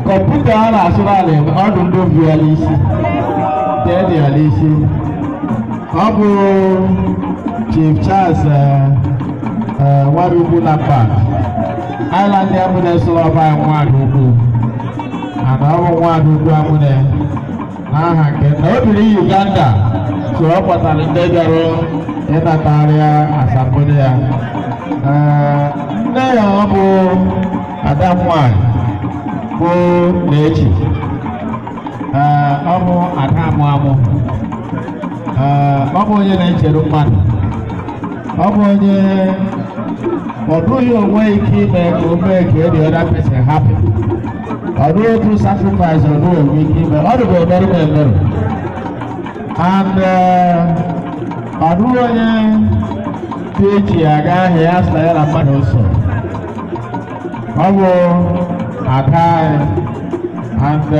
Kọmputa a na-asụrụ ala eme ọdụ ndị obi ya n'isi dee dị ya n'isi. Ọ bụ Chief Charles Nwadukwu na Park Island ya bụ na-esoro ọba Nwadukwu, ana ọ bụ Nwadukwu amụne n'aha nke na o biri Uganda, so ọ kpọtara ndị bịara ịnatarịa asambodo ya. Ee, nne ya ọ bụ ada m nwanyị bụ Nechi. Ee, ọ bụ ada amụ amụ. Ee, ọ bụ onye na-echere mmadụ, ọ bụ onye ọ dụghị onwe ike ime ka o mee ka the other person happy. Ọ dụghị otu sacrifice ọ dụghị onwe ike ime, ọ dụghị emerụ m emerụ, and ọ dụghị onye dị eji aga ahịa ya sị na ya na mmadụ so. Ọ bụ ada anyị, and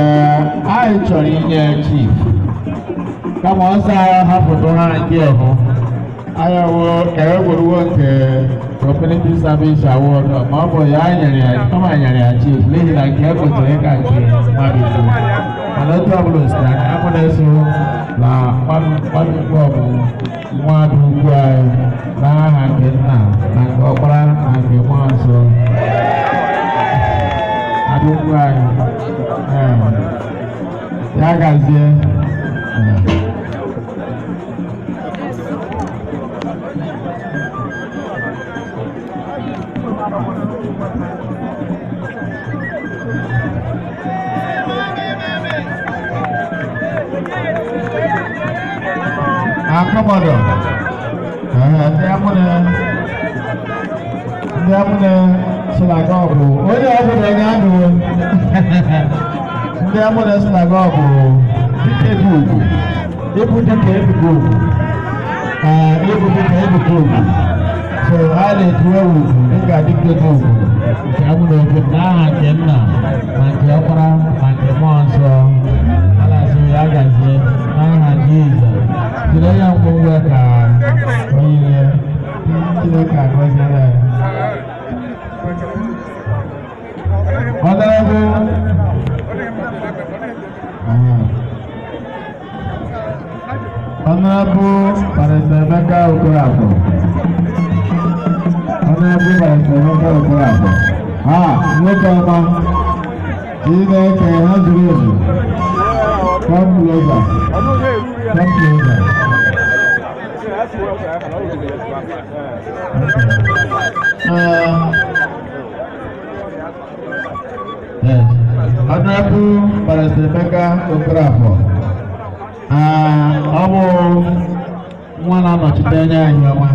anyị chọrọ inye chief, kama ọ sị anyị hapụtụ ha ndị ọhụ anyị wo ka e weruo nke community service award, ma ọ bụ ya nyere ya, kama nyere ya chief, n'ihi na nke e kwesịrị ịka nke mmadụ ikwu. Mana otu ọbụla osiri aka amụ na-eso na mmadụ ukwu, ọ bụ mmadụ ukwu anyị n'aha nke nna na nke ọkpara na nke mmụọ nsọ. Adụkwu anyị. Ee. Ya gazie. Ee. Akọbọdọ. Ee, ndị amụne synagogue bụ onye ọbụla onye anụ ndị amụne synagogue bụ dike dị ugwu, ịbụ dike ebubo ugwu. Ee, ịbụ dike ebubo ugwu, so a na-etu ewu ugwu dịka dike dị ugwu nke amụne okwu n'aha nke nna na nke ọkpara na nke mmụọ nsọ. A na-asị ya gazie n'aha Jizọs. Jide ya ngwongwo ka onye Chineke agọziere ya. Honorable Barrister Emeka Okorafor. Honorable Barrister Emeka Okorafor. Ha, nwoke ọma. Chineke ha zuru ezu. Come closer. Come closer. Yes. Honorable Barrister Emeka Okorafor. Ọ bụ nwa na-anọchite anya anyị ọma.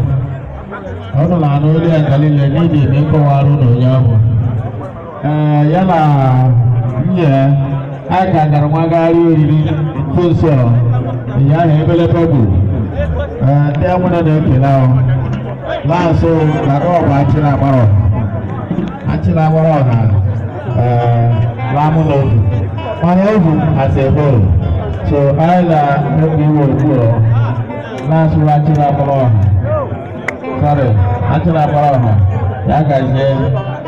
Ọ nọ na olu ya nga niile n'ihi na ịkọwara ụlọ onye ọ bụ. Ee, ya na nwunye ya, anyị ka gara nwagharị oriri nso nso ya ahụ ebelebe gburu. Ee, ndị amụna na-ekele ahụ. Laasụ na ọ bụ achịrị agbara ọha. Achịrị agbara ọha, ee, lamụ n'otu. Mana ohu as a whole. So anyị na-ekpe iwe okwu ọ. Laasụ achịrị agbara ọha. Sorry, achịrị agbara ọha. Ya gazie.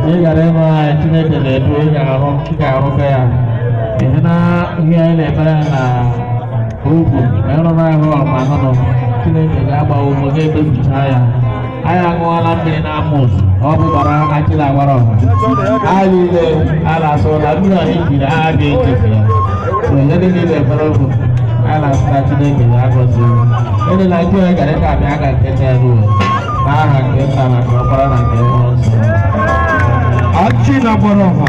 Ị gara ịnụ anyị Chineke na-edu, ị ga-arụ, ị ga-arụbe ya. Ihe na ihe anyị na-emere na ugwu ma ịrụrụ ahụ ọma nụnụ Chineke ga-agba ume ga-emezucha ya. Anyị aṅụọla mmiri na amụsụ ọ bụ gbara achịrị agbara ọha. Anyị niile a na-asụ na mmiri anyị jiri agha ga-echefu ya. So ihe niile na-emere okwu a na-asụ na Chineke ya agọzi. Edela ndị onye gara ịka abịa ga nke ya ruo n'aha nke nna na nke ọkpara na nke mmụọ nsọ. Achị na gbara ọha.